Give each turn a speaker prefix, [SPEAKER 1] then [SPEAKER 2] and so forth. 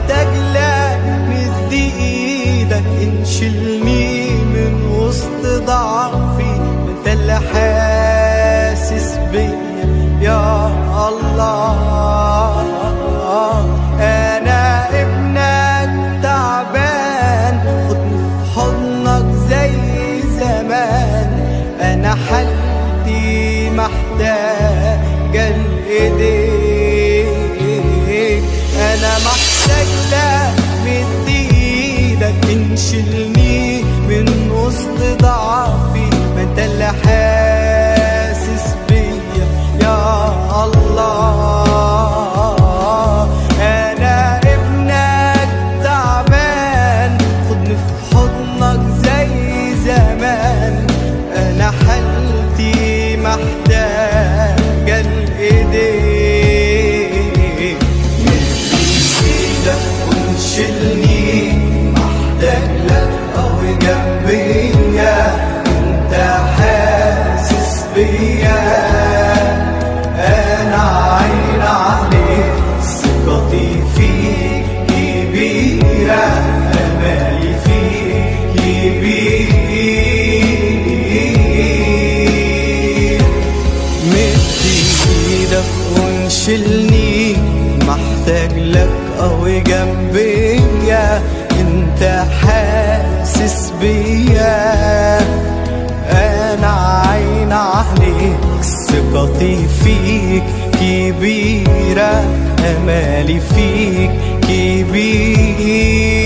[SPEAKER 1] محتاج لك، مد ايدك انشلني من وسط ضعفي، ما انت اللي حاسس بيا يا الله. انا ابنك تعبان، خدني في حضنك زي زمان، انا حالتي محتاجة لايديك. انا محتاج لك، مد ايدك انشلني من وسط ضعفي، ما انت اللي حاسس بيا يا الله. انا ابنك تعبان، خدني في حضنك زي زمان، انا حالتي محتاجة لايديك. مد ايدك وانشلني، محتاج لك قوي جنبيا، انت حاسس بيا. انا عين عليك، ثقتي فيك كبيرة، امالي فيك كبير. مد ايدك وانشلني، محتاج لك قوي جنبيا، انت حاسس بيا. انا عين عليك، ثقتي فيك كبيرة، امالي فيك كبير.